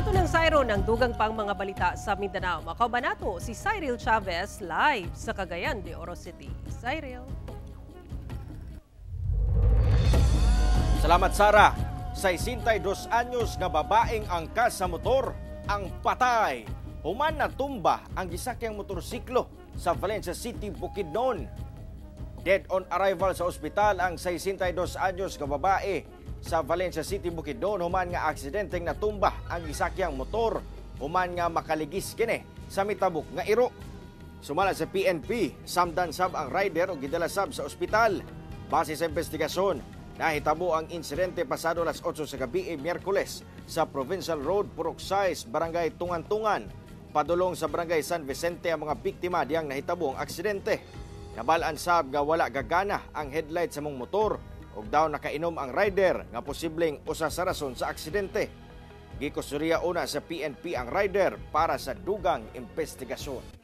Ato ng sayron ang dugang pang mga balita sa Mindanao. Makauban nato si Cyril Chavez live sa Cagayan de Oro City. Cyril. Salamat, Sara. 62 anyos nga babaeng angkas sa motor ang patay human natumba ang gisakyang motorsiklo sa Valencia City, Bukidnon. Dead on arrival sa ospital ang 62 anyos nga babae sa Valencia City, Bukidnon human nga aksidenteng natumba ang gisakyang motor human nga makaligis kini sa mitabok nga iro. Sumala sa PNP, samdan sab ang rider o gidala sab sa ospital. Base sa investigasyon, nahitabo ang insidente pasado alas 8 sa gabi Miyerkules sa Provincial Road, Purok 6, Barangay Tungan-Tungan. Padulong sa Barangay San Vicente ang mga biktima diyang nahitabo ang aksidente. Nabalaan sab nga wala gagana ang headlight sa mong motor ug daw nakainom ang rider nga posibleng usa sa rason sa aksidente. Gikustodiya una sa PNP ang rider para sa dugang investigasyon.